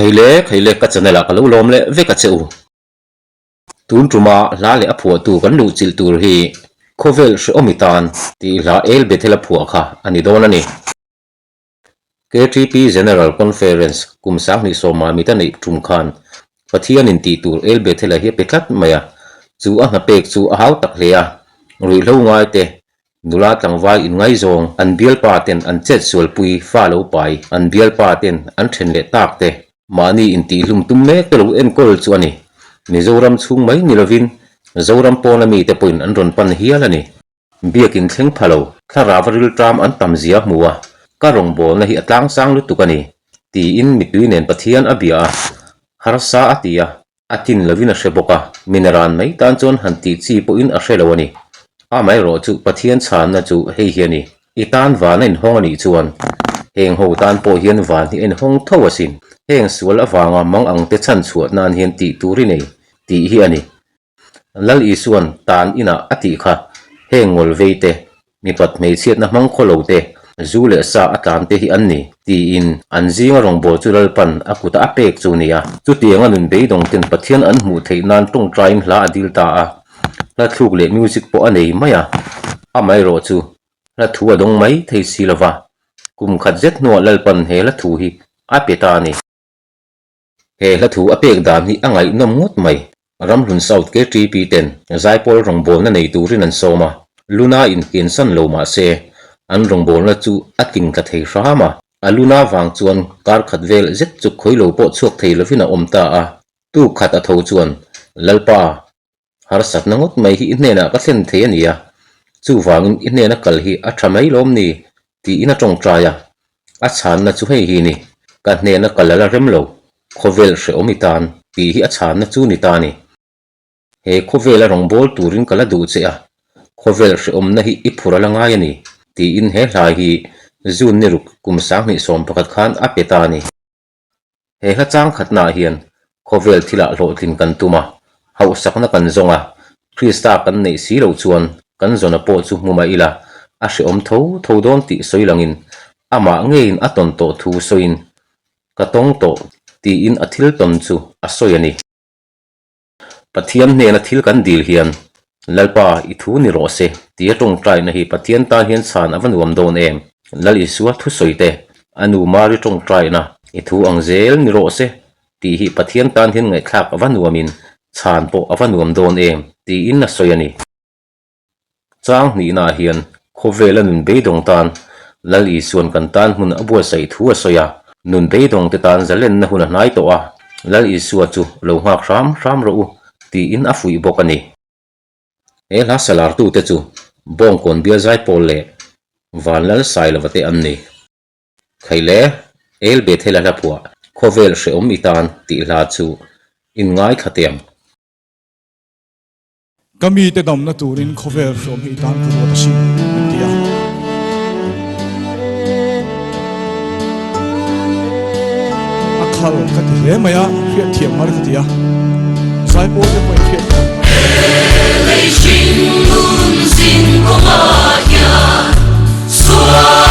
Khaile khaile ka channel ah ka lo lawm leh vek a che u. Tun tuma hla leh a phuahtu kan luhchilh tur hi Khawvel hrehawm i tan tih hla El Bethel a phuah kha a ni dawn a ni. KTP General Conference kum 20 ah mit a neih tum khan Pathianin tih tur El Bethel a hi a pe tlat mai a, chu a hna pek chu a hau tak hle a, ruihhlo ngai te, nula tlangval inngaizawng, an bialpa ten an chet sualpui fa lo pai, an bialpa ten an then leh tak te, mahni intihhlum tum mek te lo enkawl chu a ni. Mizoram chhung mai ni lovin Zoram pawna mite pawhin an rawn pan hial a ni. Biakin thleng pha lo, thlarau a rilṭam an tam zia hmu a, ka rawngbawlna hi a tlangsang lutuk a ni, tiin mitui nen Pathian a bia a, harsa a ti a, a tin lovin a hre bawk a, minaran mai tan chuan han tih chi pawhin a hre lo a ni. Amaherawh chu Pathian chhanna chu hei hi a ni, I tan van a inhawng a nih chuan heng ho tan pawh hian van hi a inhawng tho asin, heng sual avanga mang ang te chhanchhuah nan hian tih tur i nei, tih hi a ni. Lal Isua'n tan inah a tih kha, heng ngawl vei te, mipat hmeichhiatna hmang khaw lo te, zu leh sa a tlan te hi an ni, tiin an zinga rawngbâwl chu Lalpan a kutah a pek chu nia. Chutianga nun beidawng ten Pathian an hmuh theih nan tawngtaiin hla a dil ta a, hla thluk leh music pawh a nei mai a, amaherawh chu hla thu a dawng mai thei si lo va, kum khat zet hnuah Lalpan he hla thu hi a pe ta a ni. He hla thu a pek dan hi a ngaihnawm ngawt mai. Ramhlun South KTP ten Zaipawl rawngbawlna nei turin an sawm a, Luna in kiansan lo mah se an rawngbawlna chu a tling tla thei hram a. A Luna vang chuan kar khat vel zet chu khawi lo pawh chhuak thei lovin a awm ta a. Tuk khat a tho chuan, Lalpa, Harsatna ngawt mai hi i hnenah ka thlen thei a ni a, chuvangin i hnena kal hi a tha mai lawm ni? tiin a tawngtai a. A chhanna chu hei hi ni, Ka hnena kal a la rem lo, khawvel hrehawm i tan, tih hi a chhanna chu ni ta ni. He khawvela rawngbâwl turin ka la duh che a, khawvel hrehawmna hi i phur a la ngai a ni, tiin he hlai hi June ni ruk kum 2011 khan a pe ta a ni. He hla chang khatnaah hian khawvel thilah hlawhtlin kan tum a, hauhsakna kan zawng a, Krista kan neih si loh chuan kan zawna pawh chu hmu mah ila a hrehawm tho tho dawn tih sawi langin amah ngeiin a tawn tawh thu sawiin ka tawng tawh tiin a thil tawn chu a sawi a ni. Pathian hnena thil kan dil hian, Lalpa, i thu ni rawh se, tia tawngtaina hi Pathian tan hian chhan a va nuam dawn em? Lal Isua thusawi te, a nu Mari tawngtaina, i thu ang zel ni rawh se, tih hi Pathian tan hian ngaihthlak a va nuamin chhan pawh a va nuam dawn em? tiin a sawi a ni. Chang hnihnaah hian khawvela nun beidawng tan Lal Isua'n kan tan hmun a buatsaih thu a sawi a, nun beidawngte tan zalenna hun a hnai tawh a, Lal Isua chu lo nghak hram hram rawh u tiin a fuih bawk a ni. He hla salartute chu Bawngkawn Bial Zaipawl leh Vanlal Sailova te an ni. Khaile, El Bethel a hla phuah Khawvel Hrehawm I Tan tih hla chu inngaithla teh ang. Ka mite damna turin khawvel hrawm hi i tan ka ruat asin, an ti a. A khal ka ti hle mai a, hriat thiam har ka ti a. Zaipawl te pawhin hriat thiam har.